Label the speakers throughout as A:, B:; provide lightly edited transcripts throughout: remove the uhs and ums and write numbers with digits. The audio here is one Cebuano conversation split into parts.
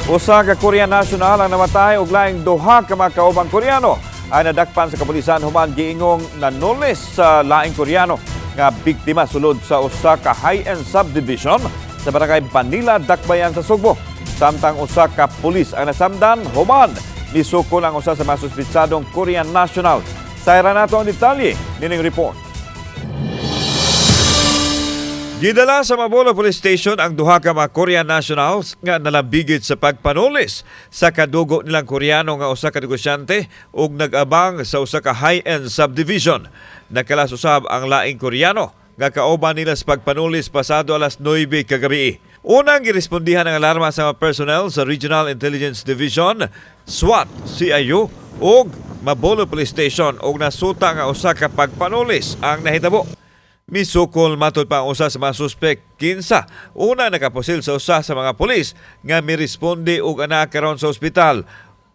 A: Usa ka Korean national ang namatay ug laing duha ka mga kaubang Koreano ang nadakpan sa kapulisan human giingong nanulis sa laing Koreano nga biktima sulod sa usa ka high-end subdivision sa barangay Banila, Dakbayan sa Sugbo. Samtang usa ka pulis ang nasamdan human nisukol ang usa sa mga suspitsadong Korean national. Sayran nato ang detalye nining report. Gidala sa Mabolo Police Station ang duha ka mga Korean nationals nga nalambigit sa pagpanulis sa kadugo nilang Koreano nga usa ka negosyante ug nag-abang sa usa ka high-end subdivision. Nakalas usab ang laing Koreano nga kauban nila sa pagpanulis pasado alas 9 kagabi. Unang girespondihan ang alarma sa mga personnel sa Regional Intelligence Division, SWAT, CIU ug Mabolo Police Station ug nasuta nga usa ka pagpanulis ang nahitabo. Misukol matod pa ang usa sa mga suspek kinsa una nakapusil sa usa sa mga pulis nga miresponde og ana karon sa ospital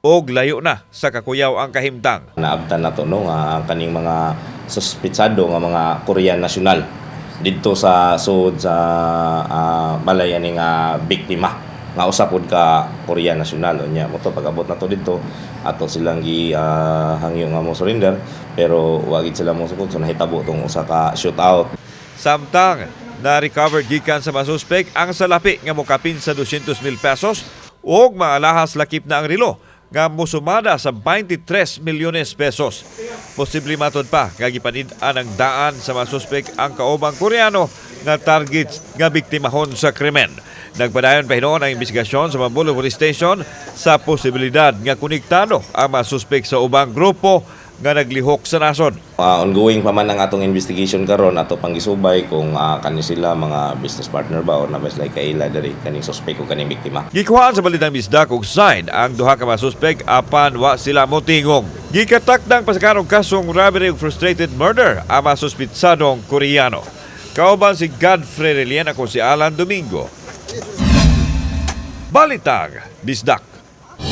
A: og layo na sa kakuyaw ang kahimtang.
B: Naabtan nato, no, nga ang kaning mga suspitsado nga mga Korean national didto sa sud sa balay ani nga biktima nga usa pod ka Korean national. Unya mo to, pag-abot nato didto, ato silang gi hangyo nga mo surrender, pero wa gid sila mo sukod, so nahitabo tong usa ka shootout.
A: Samtang na-recover gikan sa mga suspek ang salapi nga mokapin sa 200 mil pesos ug mga alahas lakip na ang relo nga mosumada sa 23 milyones pesos. Posible matod pa nga gipanid-an ang daan sa mga suspek ang kaubang Koreano nga target nga biktimahon sa krimen. Nagpadayon pa hinuon ang investigasyon sa Mabolo Police Station sa posibilidad nga konektado ang mga suspek sa ubang grupo nga naglihok sa nasod.
B: Ongoing pa man ang atong investigation karon, ato pang gisubay kung kani sila mga business partner ba or na ba sila kaila diri, kaning suspect o kaning biktima.
A: Gikuhaan sa Balitang Bisdak og sign ang duha ka mga suspek apan wa sila motingog. Gikatakdang pasakarong kasong robbery ug frustrated murder ang mga suspitsadong Koreano. Kauban si Godfrey Relian, ako si Alan Domingo. Balitang Bisdak.